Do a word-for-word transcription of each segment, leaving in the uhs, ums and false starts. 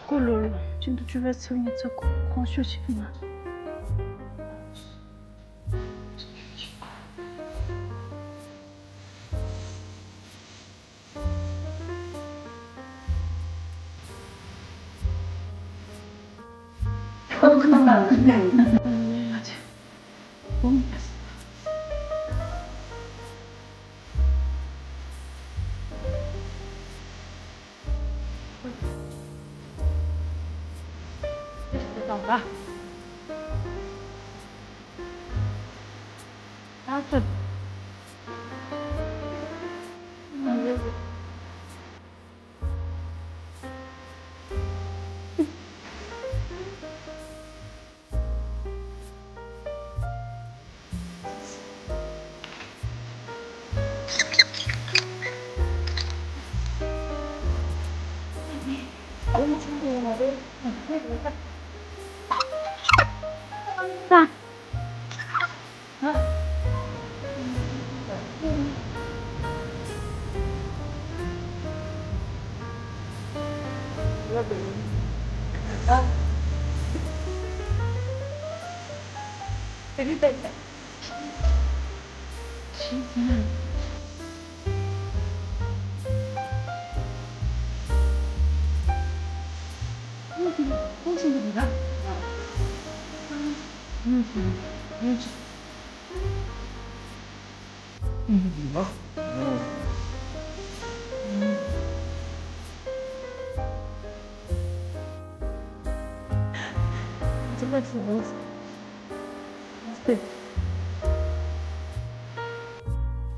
སྐུ་ལོ་ལོ་ཆིག་སྟོང་དྲུག་བརྒྱ་ཚེས་ཉི་ཤུ་རྩ་དགུ་གོང་ཞུ་ཞིག་ཡིན།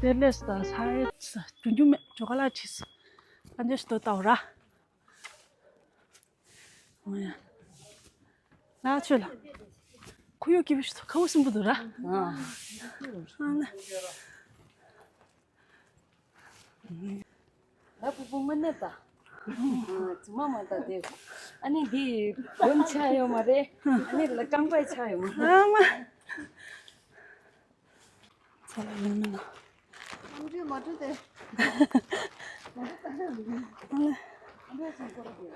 དེ་ལས་ས་ས་ཡ་ས་རྒྱུན་རྒྱུན་མེད་ཇོ་ག་ལ་ཆིས་ཨ་འདྲེ་ཞིག་ཏུ་ལྟ་བ་ར། ཨོ་ཡ། ལ་ཆོས་ལ། ཁོ་ཡོད་ཀྱི་བུ་ཞིག་ཏུ་ཁ་བོ་སིམ་པོ་འདུག་ར། ཨ་ནི། ལ་ཕུ་ཕུ་མ་ནེ་ད། ཙི་མ་མ་ད་དེ། ཨ་ནི་འདི་གོན་ཆ་ཡོད་མ་རེད། ཨ་ནི་ལ་རྐང་པའི་ཆ་ཡོད་མ་རེད། ཨ་མ། ཚ་ལ་ཡོད་མིན་ན། ཨ་མ་ཅི་མ་འགྲོ་དེ། མ་འགྲོ་ད་ཧ་མི་འགྲོ། ཨ་ལེ། ཨ་འགྲོ་ཅིག་འགྲོ་དེ།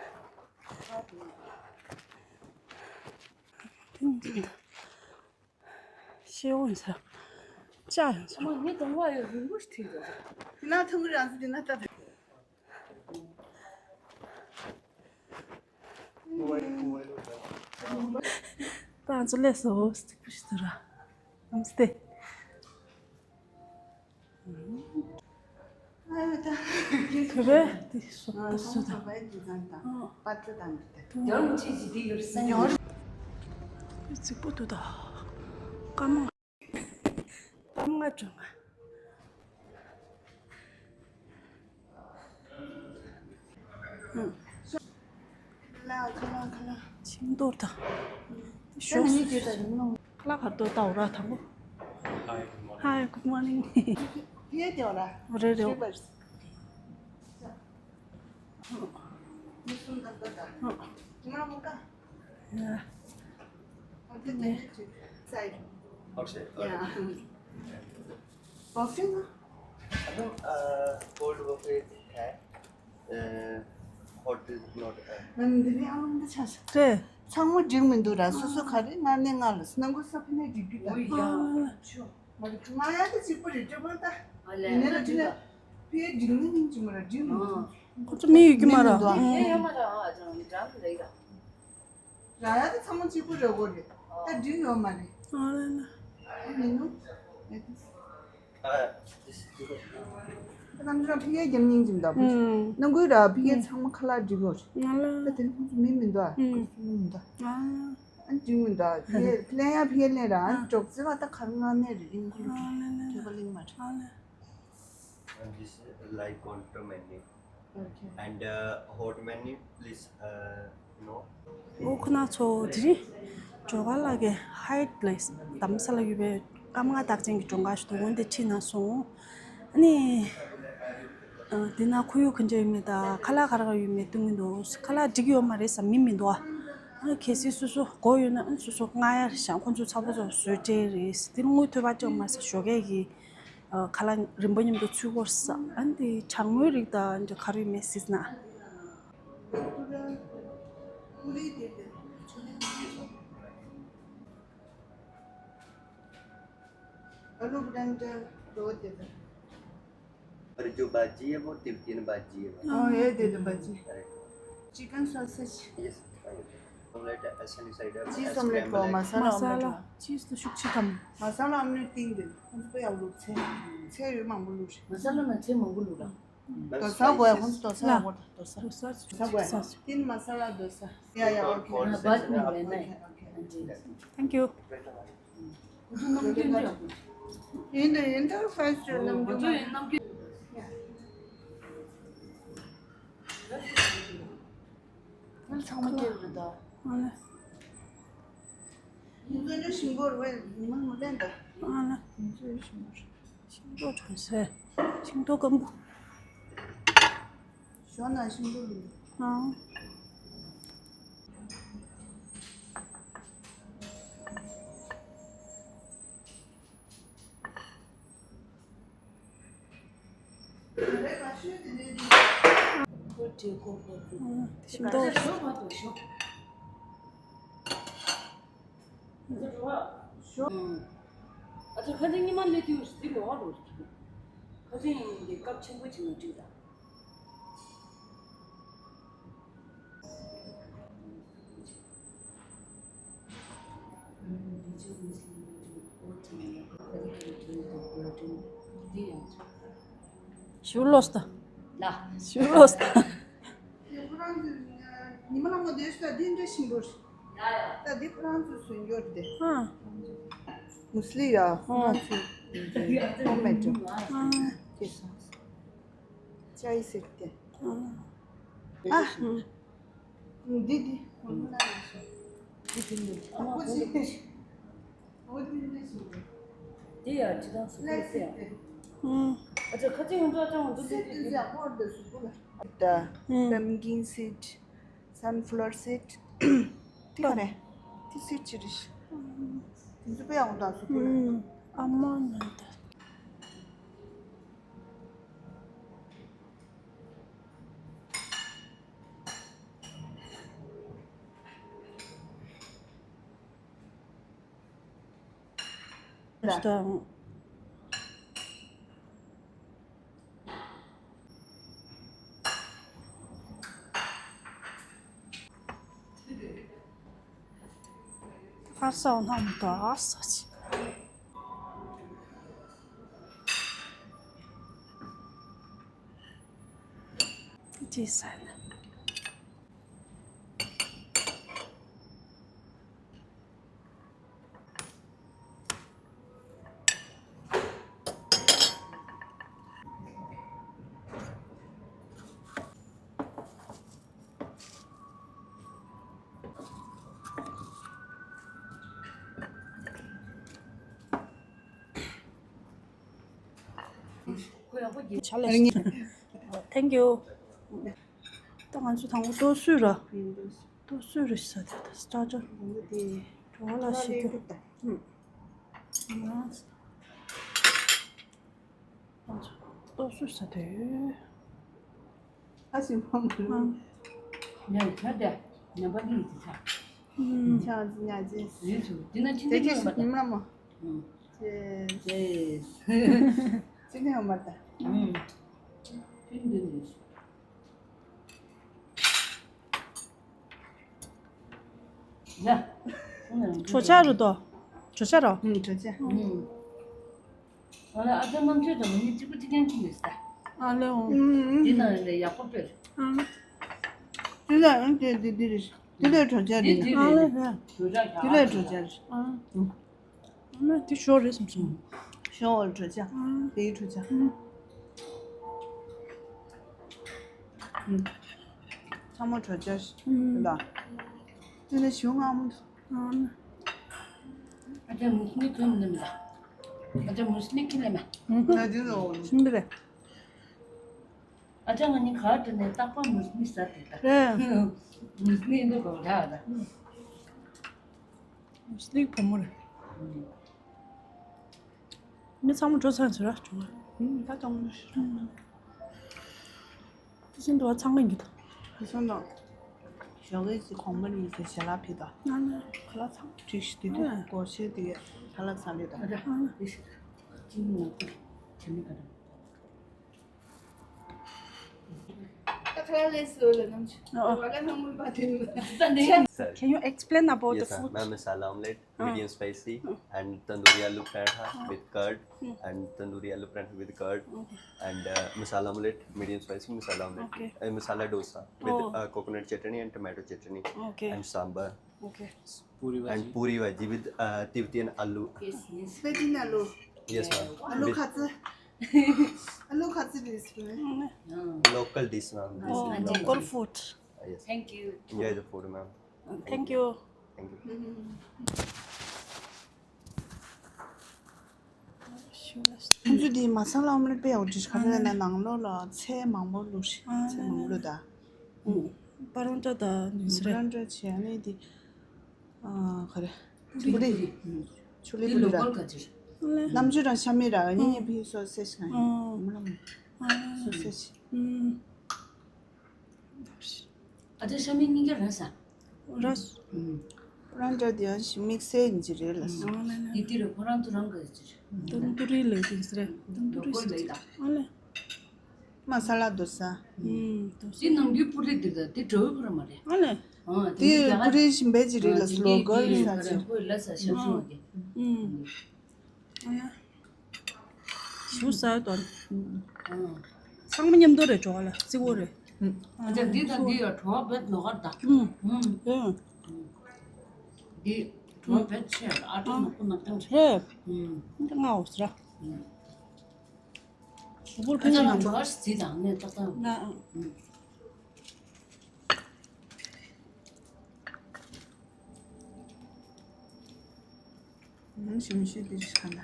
ཨ་དེ། ཤེས་འོང་ས། ཅག་ཡང་ས། མ་ངའི་གདོང་པ་ཡོད་རིང་པོ་ཞིག་ཐིག་འགྲོ། དེ་ན་ཐུང་གི་རང་ཚོ་དེ་ན་ལྟ་ད། ད་ང་ཚོ་ལས་སོ་སྟིག་པོ་ཞིག་ཏུ་ར། ཨམ་སྟེ། ཁོ་བས་དེ་སོ་ད་སོ་ད། པ་ཏི་དང་དེ། རྫིག་པོ་འདུག་ད། སྐར་མ། སྐར་མ་བཅོ་ལྔ། ཁྱིམ་ཐོག་ད། ཞོགས། ཁ་ལག་གར་དོ་ལྟ་འོ་ར་དང་པོ། Hi, good morning. རེད་རེད། Yeah. Okay. Boxing? I don't, uh, cold buffet है। Uh, hot is not, uh, ང་འདི་ནས་ཨ་ལོང་འདི་ཆ་ཤ། རེད། ཚང་མ་འགྲིག་མི་འདུག་ར། སོ་སོ་ག་རེ་ང་ནས་ང་ལ་སྣང་གོ་ས་ཕི་ནས་འགྲིག་གི་ད། ཨ། མ་རེད། ང་ཡང་དེ་གཅིག་པོ་རེད་སྤྲོ་པོ་ད། ཨ་ལས། ཡིན་ནའི་ལ་དེ་ནས་ཕི་ཡའི་འགྲིག་ནི་སྙིང་རྗེ་མ་ར་འགྲིག་མི་འདུག་ཁོ་ཚོ་མི་ཡོད་ཀྱི་མ་ར། མི་མི་འདུག་ཨ། ཡ་ཡ་མ་ར་ཨ་ཅང་འདྲ་རེད་ད། ར་ཡ་དེ་ཚང་མ་གཅིག་པོ་རེད་གོ་རེད། ད་འགྲིག་ཡོད་མ་རེད། ཨ་ལས་ན། ཨ་མི་འདུག་ཨ་དེ། ཨ། ད་ནམ་རྒྱུན་ཕི་ཡའི་རྒྱབ་སྙིང་རྗེ་མི་འདུག་ཨ། ནང་ཁུལ་ར་ཕི་ཡའི་ཚང་མ་ཁ་ལག་འགྲིག་ཡོད་རེད། ཨ་ལས། ད་དེ་ནི་ཁོ་ཚོ་མི་མི་འདུག་ཨ། ཁོ་ཚོ་མི་མི་འདུག་ཨ། ཨ་འགྲིག་མི་འདུག་ཕི་ཡ་ལན་ཡ་ཕི་ཡ་ལན་ར་ཨ་ཅོག་ཙེ་བ་ད་གར་ང་ནས་རེད་ཨིན་ཁུ་ལུ་ཨ་ལེ་ལེ། ཐོད་པ་གླིང་མ་རེད། ཨ་ལེ། And this is like contour menu. Okay. And, uh, hot menu, please, uh, no. ཨོ་ཁོ་ན་ཚོ་དེ་རིང་ཇོ་ག་ལ་གི་ཧའེ་ཊི་ལ་དྷ་རམ་ས་ལ་ཡོད་པའི་སྐར་མ་ལྔ་རྟགས་ཅན་གྱི་མགྲོན་ཁང་ཞིག་འདུག་འོན་ཏེ་ཁྲིད་ན་སོང་། ཨ་ནི། ཨ། དེ་ན་ཁོར་ཡུག་ག་འདྲ་ཡོད་མེད་དང་ཁ་ལག་ག་རེ་ག་རེ་ཡོད་མེད་སྟོན་གྱི་འདུག་ཁ་ལག་འགྲིག་ཡོད་མ་རེད་ཟེར་མི་མི་འདུག་ཨ། གལ་སྲིད་སོ་སོ་དགོས་ཡོད་ན་ཨ་སོ་སོ་མངགས་ཡ་རེད་ཤག་ཁོང་ཚོ་ཚ་པོ་ཚོ་བཟོས་སྤྲད་རེད། དེ་དངུལ་ཐོལ་པ་སྤྲད་མ་ཟེར་ཞོགས་ཀས་ཀྱི་ཁ་ལག་རིམ་པ་མཉམ་དུ་ཚུད་དགོས་ཟེར། ཨ་ནི་དེ་གྲང་མོའི་རིགས་དང་འདྲ་ག་རེ་ཡོད་མེད་གཟིགས་ན། पूरी दे दे। आलू ब्लेंडर दो दे दे। और जो भाजी है, वो तिबतियन भाजी है। हाँ, ये दे दो भाजी। अरे। Chicken sausage. Yes. Omelette, sunny side omelette. चीज ऑमलेट को मसाला ऑमलेट। मसाला, चीज तो शुक्ची कम। मसाला ऑमलेट तीन दे। उस पे आलू छः, छः ये मांगो लूट। मसाला में छः मांगो लूट। डोसा को है, हम डोसा ला। वो डोसा। डोसा, डोसा को है। डोसा। तीन मसाला डोसा। या, या, ओके। हाँ, बाद में लेना है। Okay, okay. हाँ जी। Thank you. ཡིན་དུ་ཡིན་དུ་ཧྥ་རན་སི་ནམ་རྒྱུན་མ། ཚང་མ་སྐྱེལ་རེད་ད། ཨ་ལེ། ཡིན་དུ་ནི་ཞིང་པོར་བས་ཉི་མ་ངོ་ལེན་ད། ཨ་ལེ། ཡིན་དུ་ཞིང་པོར། ཤིང་ཏོག་གྲོང་གསེབ། ཤིང་ཏོག་སྐམ་པོ། ཞོ་ན་ཤིང་ཏོག་ལུང་། ཨང་། ཤིང་ཏོག་ཨ་ཅག་ཁ་སང་ཉི་མ་སླེབས་དུས་ཟི་ལོ་བ་ལོ། ཁ་སང་ཡིན་གྱི་སྐབས་ཆེན་པོ་ཅིག་ནང་བྲིས་ད། ཞུ་ལོས་ད། ལ། ཞུ་ལོས་ད། ཉི་མ་ལ་ངོ་བསྡད་ཤག་འདི་འདྲ་ཞིམ་པོ་རེད། ད་འདི་ཁོ་རང་ཚོས་བཟོས་ཡོད་རེད་དེ། ཨ། མུ་སི་ལི་ཡ་ཁོ་རང་ཚོས་ཧོམ་མེད་རེད། ཨ། ཅེས་སོང་། ཅའི་སེར་དེ། ཨ། ཨ། འདི་འདི། འདི་འདི་འདི། ཨ་ཁོ་ཅི། འོ་འདི་འདི་ཞིག་རེད། དེ་ཡ་ཅི་དང་སུ་ལ་ཁོ་ཟེར། ཨ་ཅག་ཁ་ཅིག་ཡོང་འགྲོ་ཅང་འདུག་སེ་དེ་དེ་ཡ་ཧོར་དེ་སུ་ཁོ་ལ། ད་pumpkin seed, sunflower seed དེ་ག་རེད། དེ་སིཌ་ཅི་རེད། དེ་ཚོ་དཔེ་ཡག་པོ་འདུག་སུ་ཁོ་ལ། ཨ་མ་ན་ད། ཧར་སའོ་ནམ་དོ་ཨ་ས་ཆི། ཅི་ས་ན། Thank you. ད་ང་ཚོ་དང་པོ་ལྟོ་བཟོས་ར། ལྟོ་བཟོས་ར་ཟ་དེ་ད་སི་ཊར་ཊར། འགྲོ་བ་ལ་ཤི་རྒྱུ། ང་ཚོ་ལྟོ་བཟོས་ཟ་དེ། ཨ་ཞིམ་པོ་མ་རུང་། ཉན་ཆ་དེ་ཉན་པ་ནི་ཡིན་ཆ། ཆང་ཉ་ཅེས། ཡིན་ཆུ་དེ་ན་ཅི་དེ་ཅེས་ཉི་མ་མོ། ཅེས་ཅེས། ཅི་ནས་ཡོང་མ་ད། ཅི་འདི་ནས། ཡ། གྲོ་ཆ་རུ་དོ། གྲོ་ཆ་རོ། ཨུ་གྲོ་ཆ། ཨུ། ང་ལ་ཨ་ཅག་རྣམ་དཔྱོད་དང་ངེད་གཅིག་པུ་གཅིག་རྐྱང་གཅིག་ཡོད་ས། ཨ་ལེ་འོང་། འདི་ན་ལས་ཡག་པོ་དཔེར། ཨ། འདི་ལ་ཨང་དེ་འདི་འདི་རེད། འདི་ལས་གྲོ་ཆ་རེད། འདི་འདི་རེད། གྲོ་ཆ་འདི་ལས་གྲོ་ཆ་རེད། ཨ། ཨ་དེ་ཞོ་རེད་བསམ་སོང་། ཞོ་འོ་གྲོ་ཆ། ཨ། དེའི་གྲོ་ཆ། ཨ། ཚང་མ་གྲོ་ཆ་ཞིག་ལ། དེ་ནས་ཞོ་མངར་མོ་འདུག་ཨ་ཅག་མུ་སི་ལི་ཁྱོད་མི་ལ། ཨ་ཅག་མུ་སི་ལི་ཁྱི་ལ་མ། ང་དེ་ལ་འོ། ཞིམ་པ་རེད། ཨ་ཅག་ང་གཉིས་ག་དེ་ནས་རྟག་པར་མུ་སི་ལི་ཟ་དེ་ད། རེད། མུ་སི་ལི་འདུག་གོ་ད་ད། མུ་སི་ལི་བུ་མོ་རེད། མི་ཚང་མ་འགྲོ་ཚར་ཚོད་ར་བྱུང་བ། ད་གཏོང་མི་ཤེས། དེ་བཞིན་དུ་བ་ཚང་མ་ཡིན་གྱི་ད། དེ་བཞིན་དུ། ཞོགས་ཀས་ཀྱི་གོང་མར་མི་ཚེ་ཞལ་ལག་ཕུལ་དང་། ང་ནི་ཁ་ལག་ཚང་། བཀྲ་ཤིས་བདེ་ལེགས། སྒོར་གཞས་དེ་ག་ལ་ཚང་ལེ་དང་། ཨ་ལ་ཨ་ལ། Can you explain about the Yes, ma'am. food? Ma'am, masala omelette, Ah. medium spicy, and tandoori aloo parantha with curd, and tandoori aloo parantha with curd, and uh, masala omelette, medium spicy masala omelette, Okay. and masala dosa with Oh. uh, coconut chutney and tomato chutney Okay. and sambar. Okay. And puri bhaji with uh, Tibetan aloo. Yes, yes. Tibetan aloo. Yes, ma'am. Aloo With khatsu. Aloo khatsu this way. Mm. Local dish, ma'am. This Oh, is local local. food. Uh, yes. Thank you. Enjoy the food, ma'am. Thank you. Thank you. ཁོང་ཚོ་འདི་མ་ས་ལ་ཨོམ་ལེ་དཔེ་ཡག་པོ་བྲིས། ག་རེ་ལབ་ན་ནང་ལོགས་ལ་ཚལ་མང་པོ་བླུགས་ཤིག་ཚལ་མང་པོ་བླུགས་ད། པ་རོན་ཊ་དང་ནི་སི་རེད། པ་རོན་ཊ་བྱས་ནས་འདི་ཨ་ག་རེ་པུ་རི། ཆུ་ལི་པུ་རི་ར། རྣམ་ཅོ་རང་ཤ་མེད་ར། ངེད་གཉིས་ཕི་སོ་སེ་ཤ་ཡིན། མ་ལ་མ་སོ་སེ་ཤ། ཨ་ཅག་ཤ་མེད་གཉིས་ཀ་ར་ས། ར་ས། པ་རོན་ཊ་དེ་ཡང་ཞིག་དམིགས་བསལ་ཡིན་གྱི་རེད་ལ་ས། འདི་དེ་རེད། ཁོ་རང་ཚོ་རང་གི་ཅི་རེད། ཏན་ཏུ་རི་ལེ་དེ་ཟེར་རེད། ཏན་ཏུ་རི་ཟེར་གྱི་རེད། ཨ་ལེ། མ་ས་ལ་དོ་ས། ཨུམ། དེ་ནང་རྒྱུ་པུ་རི་འདི་དང་དེ་དྲོ་བའི་པུ་རི་མ་རེད། ཨ་ལེ། ཨ་དེ་དེ་རྒྱ་གར་པུ་རི་ཞིམ་པའི་ཅི་རེད་ལ་ཨ་སི་ལོ་གར་ཨ་ས་ཅི། ཁོས་ལ་ས་ཤ་ཤོ་གི། ཨུམ། ཨ་ཡ། ཞུ་ས་དོན། ཨ། ཚང་མ་མཉམ་དུ་རེད་འགྲོ་བ་ལ་རྩི་བོ་རེད། ཨ་ཅག་འདི་དང་འདི་ཡ་བྲོ་བ་བེད་ནོ་གར་ད། ཨུམ། ཨུམ། འདི་བྲོ་བ་བེད་ཆེ་ཨ་ཏོ་ནག་པོ་ནག་ཐང་ཆེ། རེད། ཨུམ། འདི་ང་འོ་ས་ར། ཨུམ། གཟུགས་པོར་ཕན་ཚུན་ནང་འགྲོ་བ་ཞིག་བརྩིས་དང་ནས་ཏག་ཏག་ང་ཨང་། ཨང་། ཞིམ་ཤོས་དེ་ཞིག་ག་ན།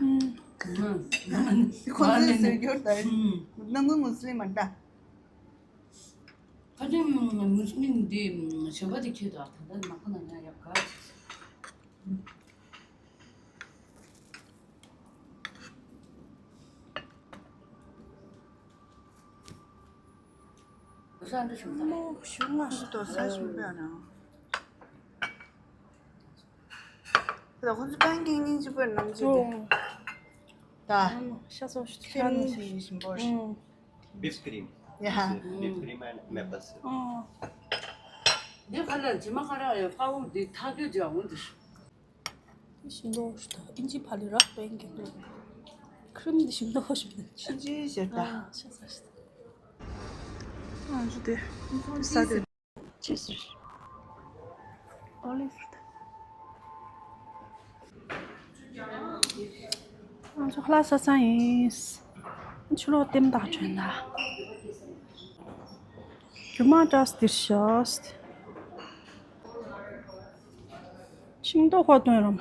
ཨང་། ཁོ་ཚོས་ཟེར་རྒྱུར་ད་ཨང་། ནང་མི་མུ་སི་ལིམ་མ་འདྲ། ཁ་ཅིག་མུ་སི་ལིམ་འདི་གཞན་པ་དེ་ཁྱེད་དང་ད་ལྟ་ནག་པོ་ནང་ན་ཡག་ག་ས་འདི་ཞུ་ད། མོ་ཞུ་ང་ཞུ་དོ་ས་ཞུ་བ་རང་། ད་ཁོ་ཚོ་པན་ཀེག་སྙིང་རྗེ་པོ་ནམ་རྒྱུན་དེ། ད། ཤ་ཚ་ཞུ་ཁྲེམ་ཞིག་ཞིམ་པོ་རེད། Whipped cream. Yeah. Whipped cream and maple syrup. འདི་ཁ་ལ་ཇི་མ་ཁ་ར་ཡ་ཕ་བོ་འདི་ཐག་གཅོད་བྱ་འོང་འདི། ཞིམ་པོ་ཞིག་དང་ཨིན་ཇི་ཕ་ལི་རག་པའི་གི་ཁྲིམ་འདི་ཞིམ་པོ་ཞིག་དང་ཨིན་ཇི་ཞེས་དང་ཤ་ས་ཞིག་དང་ཨ་ཇུ་དེ་ས་དེ་ཅི་ཟེར། ཨོ་ལི་ཝར་དང་ང་ཚོ་ལྷ་ས་ས་ཡིན། ཆུ་ལོག་ལྟེམ་བདག་བྱོན་ད། རྒྱུ་མ་བཀྲ་སྟེར་ཤོག་ཤིང་ཏོག་ཁོ་སྟོན་རམ།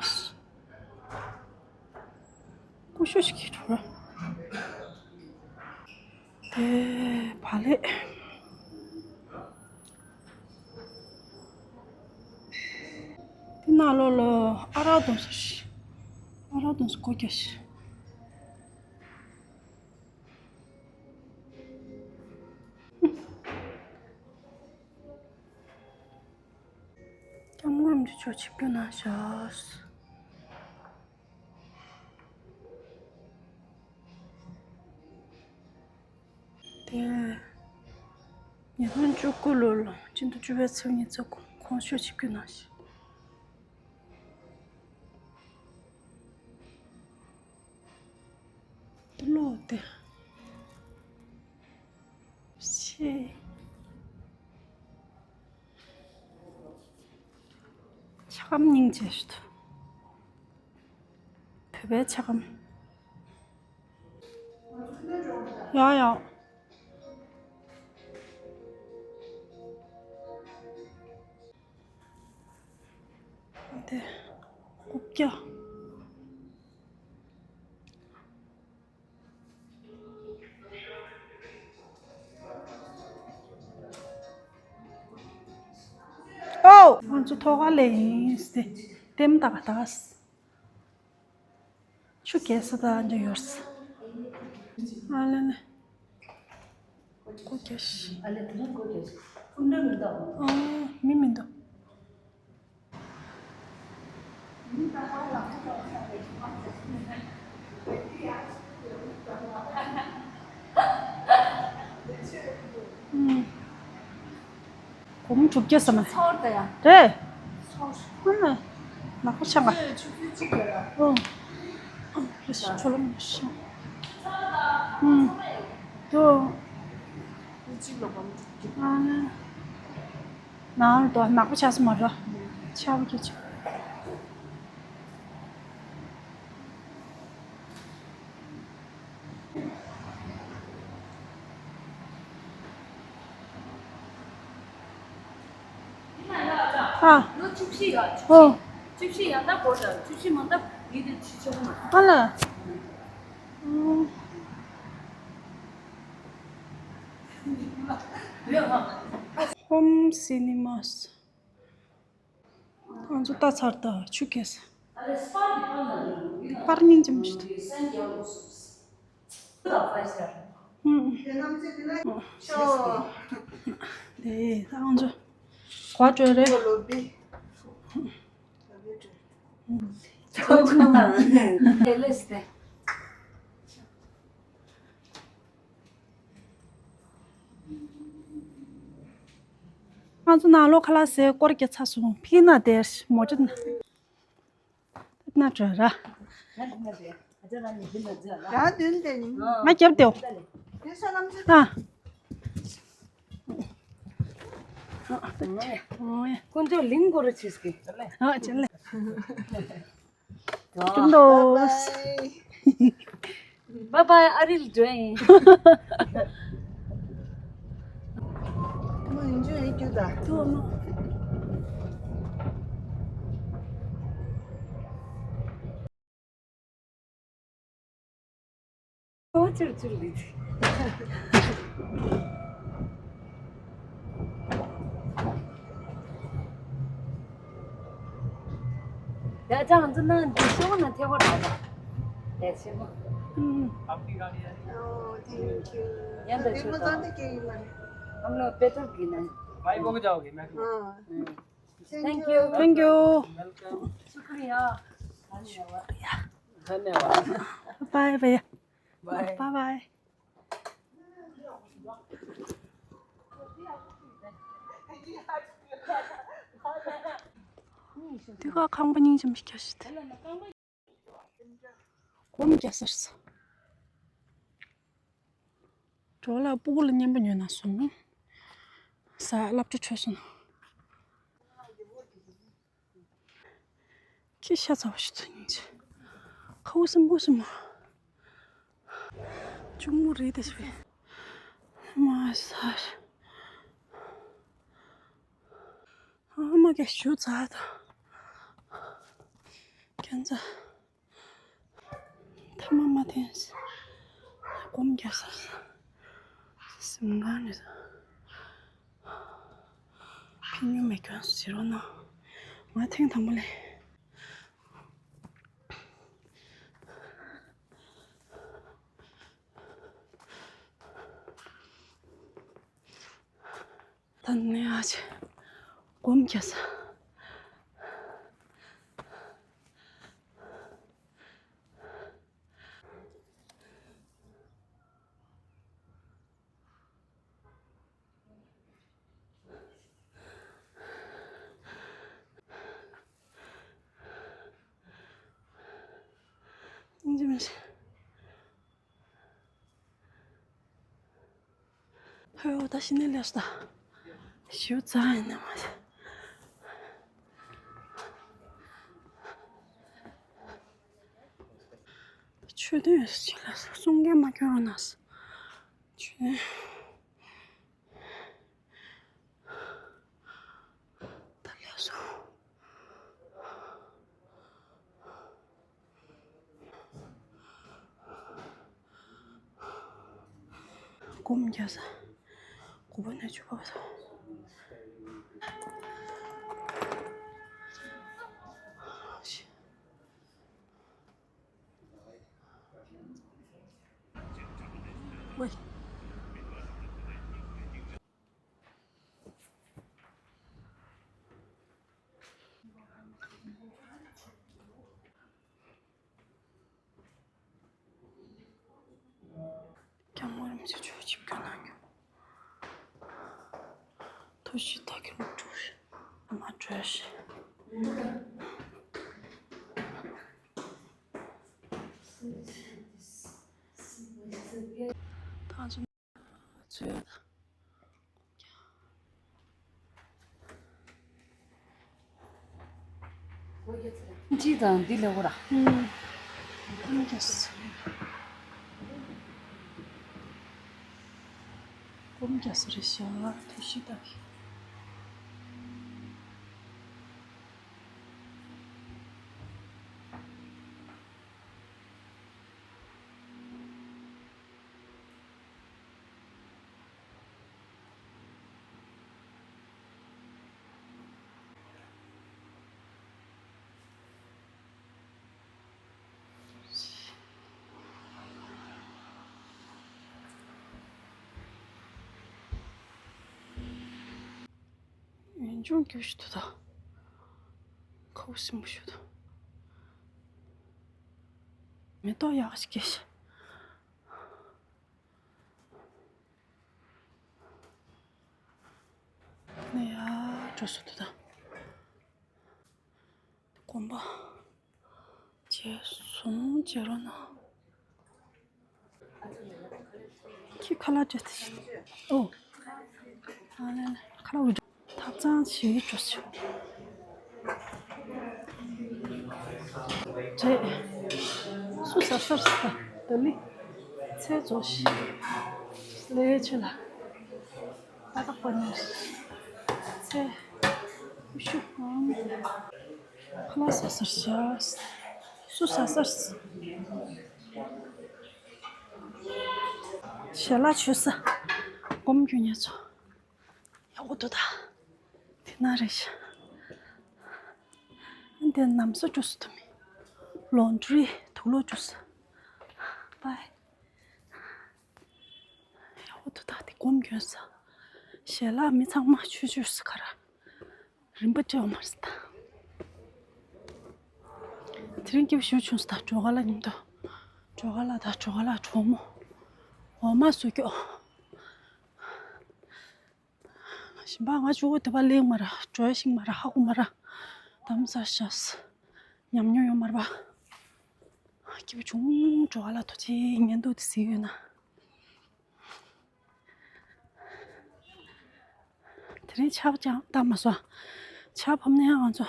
ཀུ་ཤུ་ཞིག་གིས་གྲོལ། དེ་བ་ལེ། དེ་ནང་ལོགས་ལ་ཨ་རག་འཐུང་ས་ཞིག་ཨ་རག་འཐུང་ས་སྒོ་རྒྱག་ཞིག་སྐྱབས་མགོན་རིན་པོ་ཆེ་ཆིབས་བསྒྱུར་གནང་ཤག་དེ་ཉིས་སྟོང་བཅུ་དགུ་ལོ་ལ་སྤྱི་ཟླ་བཅུ་པའི་ཚེས་ཉི་ཤུ་དགུ་གོང་ཞུ་ཆིབས་བསྒྱུར་གནང་ཤག་དེ་ལོ་དེ་ཤེས། ཆ་སྒམ་སྙིང་རྗེ་ཞིག་འདུག་བོད་པའི་ཆ་སྒམ། ཡ་ཡ། དེ་རྐུབ་བཀྱག་ཨོ། ང་ཚོ་ཐོག་ཁ་ལས་ཡིན་ཟེར་ལྟད་མོ་ལྟ་ག་ད། ཆུ་རྒྱས་ས་དང་འདྲ་ཡོད་ས། ཨ་ལེ་ལེ། སྒོ་རྒྱག་ཤིག་ཨ། མི་མི་འདུག་ཨུམ། སྒོར་མོ་དྲུག་བརྒྱ་ཟེར་མ། ཚོར་ད་ཡ། རེད། ཚོར། ཨ། ནག་པོ་ཆགས་པ། ཆུ་ཚོད་གཅིག་ལ་ཡ། ཨོ། ཨ། རེད་ཤག་ཆོ་ལོ་མ་ཤི། ཨུམ། དོ། ཨུ་གཅིག་ལ་སྒོར་མོ་དྲུག་བརྒྱ། ཨ་ནི། ནང་ལ་དོ་ནག་པོ་ཆགས་སོང་མ་རེད། ཆར་པ་སྐྱེས་བྱུང་། ཨ། ལོ་བཅུ་བཞི་ཡ། ཨོ། བཅུ་བཞི་ཡ་ད་གོ་ད་བཅུ་བཞི་མ་ད་ཡིད་དུ་ཆི་ཆོག་མ། ཨ་ལ། ཨོ། ཧོམ་སི་ནི་མཱས། ང་ཚོ་ལྟ་ཚར་ད་ཆུ་སྐྱེས། པར་སྙིང་རྗེ་མི་ཤེས། ཨུམ། དེ་ད་ང་ཚོ་གོ་བྲོས་རེད། ང་ཚོ་ནང་ལོགས་ཁ་ལག་ཟས་སྐོར་རྒྱག་ཚར་སོང་། ཕི་ན་དེར་མོ་ཅི་ན་ན་བྲོས་ར། རང་མདུན་དེ་ནི། མ་རྒྱབ་དེའོ། དེ་ས་ལམ་ཚེ། ཨ། ཨོ་ཡ། ཁོང་ཚོ་ལིང་སྐོར་ར་ཆེས་ཀི། ཨ་ཅི་ལེ། ཀྲུང་དོ། བའི་བའི། ཨ་རིལ་འགྲོ་ཡིན། མ་ཡིན་འཇུ་ཡིན་རྒྱུ་ད། ཏུ་མ། ཨོ་ཅིར་ཅིར་ལི། ཡ་ཅང་ཙི་ན་འདི་ཤོག་ན་ཐེ་བོ་ར་ད། ཡ་ཆེ་མོ། ཨུམ། Oh, thank you. ཡ་འདི་ཆོ་ད། हम लोग पेट्रोल की ना। भाई को जाओगे मैं। हाँ। Thank you. Thank you. शुक्रिया। धन्यवाद। Bye bye. Bye. Bye bye. དེ་ག་ཁང་པ་སྙིང་རྗེ་མི་སྐྱ་ཞིག་དེ། སྒོམ་རྒྱག་ས་རེད། གྲོགས་ལ་སྤུ་གུ་ལ་མཉེན་པ་ཉོས་ན་སོང་། ས་སློབ་གྲྭ་ཆོས་སོང་། ཁྱི་ཤ་ཚ་བ་ཞིག་ཐུག་ཉིན་ཆེ། ཁ་བོ་སིམ་པོ་སིམ་པོ། གཅུང་མོ་རེད་དེ་ཞིག་མ་ས། ཨ་མ་ག་ཞུ་ཚ་ད། ཁྱེད་ཚ། ཐ་མ་མ་འཐེན། སྒོམ་རྒྱག་ས། སེམས་ཁམས་ནས། ཕན་ཡོན་མེད་ཀྱང་ཟེར་རོགས་གནང་། ང་ཐེངས་དང་པོ་ལས། ད་ནི་ཨ་ཅེ། སྒོམ་རྒྱག་ས། སྙིང་རྗེ་མི་ཤེས། ཧོ་ད་ཤི་ནས་ལས་ད། ཞུ་ཙང་ཡིན་ནི་མ་ཤེས། ཆོས་དོན་ཞིག་ལ་གསུང་མཁན་མ་སྐྱོར་ན། ཆོས་དོན། ད་ལས་སོང་། སྒོམ་རྒྱག་ས། དགུ་པ་ནས་བཅུ་པ་བར། ཝེ། ཚེ་ཆོས་ཆིབས་སྒྱུར་གནང་རྒྱུ། ཐུགས་རྗེ་ཆེ། ད་གིན་ལོ་དྲུག་རེད། ཨ་མ་བྲོས་ཤིག་ད་ཚོད། ཅི་དང་འདི་ལས་འོ་ར། ཨུམ། སྐོམ་རྒྱགས། སྐོམ་རྒྱགས་རེད་ཤག་ཐུགས་རྗེ་ཆེ། ཡུན་ཅུང་སྐྱིད་པོ་ཞིག་འདུག་ད། ཁ་བ་ཞིམ་པོ་ཞིག་འདུག་མེ་ཏོག་ཡག་ཞིག་སྐྱེས་ཤག་ནས་ཡར་འགྲོ་སོང་འདུག་ད། དགོན་པ། བྱས་སོང་བྱས་རོགས་གནང་། ཁྱི་ཁ་ལག་སྤྲད་དེ་ཤི། ཨོ། ཨ་ལེ་ལེ་ཁ་ལག་འུ་འདྲ། ཐབ་ཚང་ཞིག་འགྲོ་ཆོག་རེད། སུ་ཟ་སར་ཟ། ད་ལི། ཚེ་རྫོགས་ཤི། ལས་ཆེ་ལ། ཏག་ཏག་པ་ཉོ། ཚེ། ཤུ། ཁ་ལག་ཟ་སར་ཤ། སུ་ཟ་སར་ཟ། ཞལ་ལག་མཆོད་ས། སྒོམ་རྒྱུ་ཉེ་ཚོ། ཡག་པོ་འདུག་ད། དེ་ན་རེད་ཤག་འདི་ནམ་སོ་བཅུ་སུ་ཐུ་མི། ལོན་ཌི་རི་དུག་ལོག་བཅུ་སུ། པའི། ཡག་པོ་འདུག་ད། དེ་སྒོམ་རྒྱུ་ས། ཞལ་ལག་མི་ཚང་མ་ཆུ་ཆུ་སུ་ག་ར། རིན་པ་སྤྲད་ཡོད་མ་རེད་ད། དེ་རིང་སྐྱིད་པོ་ཞེ་པོ་བྱུང་སོང་ད། སྒྲོལ་དཀར་ལགས་མཉམ་དུ། སྒྲོལ་དཀར་ལགས་དང་སྒྲོལ་དཀར་ལགས་གྲོགས་མོ། འོ་མ་བཟོ་རྒྱུ། ཞིམ་པ་ང་ཆུ་བོ་དེ་པ་གླེང་མ་ར་འགྲོ་ཡ་ཤིང་མ་ར་ཧ་གོ་མ་ར། དམ་ས་ཤ་ཉམས་མྱོང་ཡོད་མ་ར་པ། སྐྱིད་པོ་བྱུང་། སྒྲོལ་དཀར་ལགས་ཐུགས་རྗེ་ཆེ། ཉན་འདུག་དེ་གཟིགས་ཡོད་ན། དེ་རིང་ཆར་པ་ཅང་བཏང་མ་སོང་། ཆར་ཕབ་ནས་ང་ཚོ་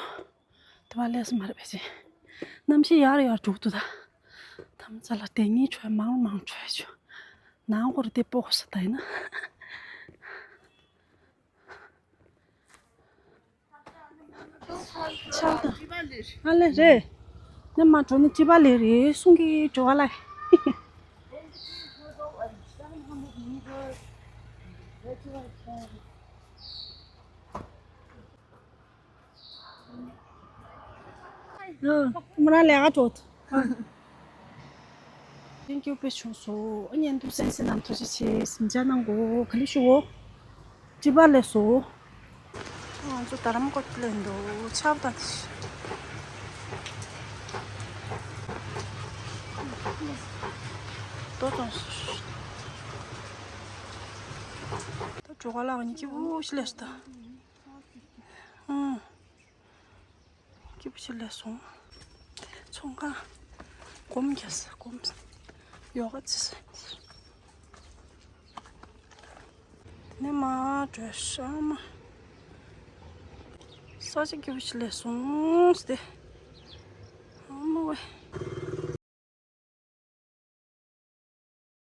དེ་པ་སླེབས་ས་མ་རེད་པས་ཅི། གནམ་གཤིས་ཡར་ཡར་འགྲོ་གི་འདུག་ད། དམ་ཚ་ལ་དེ་གཉིས་བྲོས་མང་མང་བྲོས་བྱུང་། ནང་སྐོར་དེ་སྤོག་ས་ད་ཡིན་ན། ཆགས་དང་། ཨ་ལེ་རེད། ནས་མ་འགྲོ་ནི་ཅི་པ་ལེ་རེད་གསུང་གི་འགྲོ་བ་ལ། མོ་རང་ལས་ཀ་འགྲོ། ཐེངས་སྐྱོ་པོ་བྱུང་སོང་། ཨ་ཉན་འདུག་སེམས་སེམས་ནང་ཐུགས་རྗེ་ཆེ་ཟིང་ཆ་གནང་གོ་ག་ལེ་ཞུ་འོ། ཀྲི་པ་ལེ་སོ། ང་ཚོ་རྡ་རམ་ཀོ་ཊ་ལ་འདུག་ཆབ་དང་དོ་དང་། ད་གྲོ་ག་ལག་གཉིས་ཀྱི་འུ་ཤི་ལེ་ཤི་ད། ཨང་། སྐྱིད་པོ་ཞིག་སླེབས་སོང་། ཚོང་ཁང་། སྒོམ་རྒྱག་ས་སྒོམ་ས། ཡོ་ག་རྩེ་ས། དེ་ནས་མར་བྲོས་ཤག་མ། ས་ཆ་སྐྱིད་པོ་ཞིག་སླེབས་སོང་སྟེ། ཨ་མ་ཝེ།